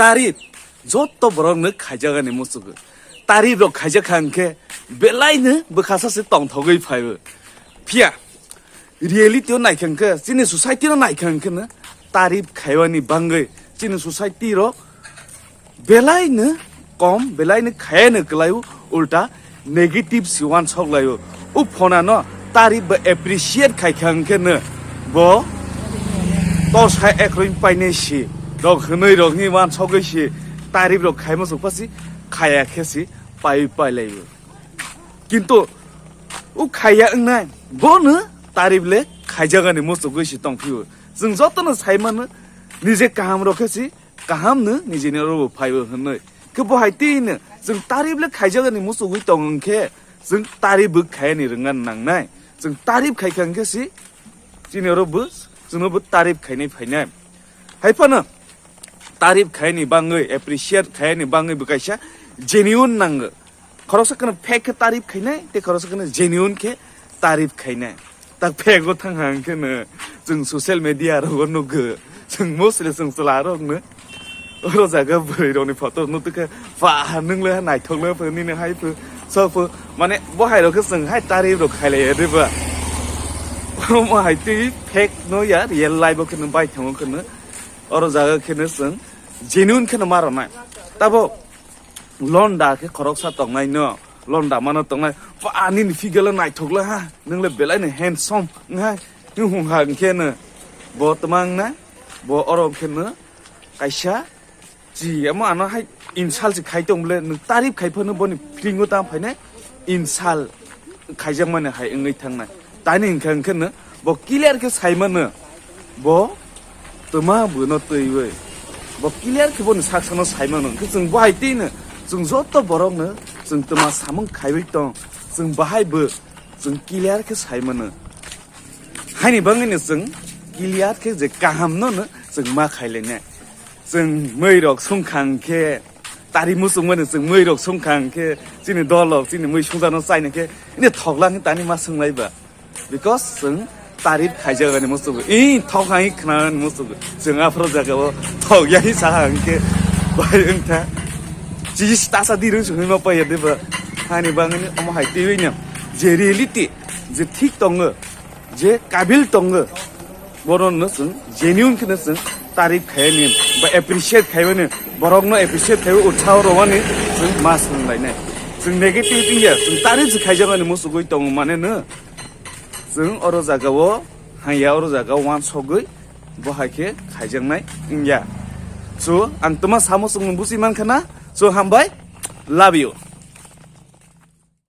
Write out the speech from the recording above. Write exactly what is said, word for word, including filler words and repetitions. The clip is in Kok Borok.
Tarif joto borokno khaijagani muchungo. Tarif rok khaijak kha hwnkhe belaino bwkhasa se tongthogwi phaio. Phiya reality o naikha hwnkhe, chini society no naikha hwnkhe no tarif khaiyani bangwi chini society rok belaino kom, belaino khayano kwlaio, ulta negative si uansok laio. O phonano tarif ba appreciate khaikha hwnkhe no bo tor sai ekroi painai si rok hwnwi rokni uansogwi si tarif rok khaima sokpha si khaya khe si pai pai laio. Kintu o khaya wngnai bono tarif le khaijagani muchugwi si tongphio. Chwng jotono sai mano nije kaham rok khe si kaham no nijini oro bo phaibo hwnwi. Khe bo hai twi no chwng tarif le khaijagani muchugwi tong hwnkhe chwng tarif bo khaiyani rwngna nangnai. Chwng tarif khaikha hwnkhe si chini oro bo chwngno bo tarif khainai phainai. Hai phano tarif khaini bangwi, appreciate khaini bangwi bo kaisa genuine nango. Khoroksa kheno fake khe tarif khainai, tei khoroksa kheno genuine khe tarif khainai. Tak fake o thang hang khe no chwng social media rogo nugo. Chwng mostly chwng chwla rok no oro jaga bwrwi rokni photo no tukhe, "Ba, nwng le naithok le pho, nini hai pho, so pho." Mane bo hai rok khe chwng hai tarif rok khailai ya de ba. Omo hai twi fake no ya, real life o khe no bai thango khe no. Oro jaga khe no chwng genuine khe no ma rwnai. Tabo londa khe khoroksa tongnai no, londa mano tongnai, "Ba, nini figure le naithok le ha, nwng le belai no handsome," wng hai, wng hung ha hwnkhe no. Bo twmang na, bo oro khe no kaisa chi amo ano hai insult se khai tong bole, nwng tarif khai phano boni feeling o tang phainai, insult khaijakmani hai wngwi thangnai. Tani hwnkha hwnkhe no bo clear khe saimano, bo twma bwno twiwi. Bo clear khe boni saksano saimano. Hwnkhe chwng bo hai twi no, chwng joto borokno chwng twma samung khaiwi tong, chwng bahai bo chwng clear khe saimano. Haini bangwi no chwng clear khe je kaham no no chwng ma khailainai. Chwng mui rok songkha hwnkhe, tari muchungmani chwng mui rok songkha hwnkhe, chini dol rok chini mui songjakno chaina khe, ini thokla hwnkhe tani ma swnglai ba? Because chwng tarif khaijak ani muchungo, i thok hai khna ani muchungo. Chwng aphro jaga o thok ya hi sa hwnkhe bai wngtha. Chis tasa di rung sungwi ma paiya de ba? Hani bangni omo hai twi no je reality, je thik tongo, je kabil tongo, bono no chwng genuine khe no chwng tarif khaimani ba appreciate khaimani, borok no appreciate khaiwi utsaho rwmani chwng ma swng lainai. Chwng negative wngya, chwng tarif se khaijakmani muchugwi tongo mane no. Chwng oro jaga o hanya, oro jaga o uansogwi bo hai khe khaijaknai wngya. So ang twma samo chwng buji mankha na. So hambai, love you.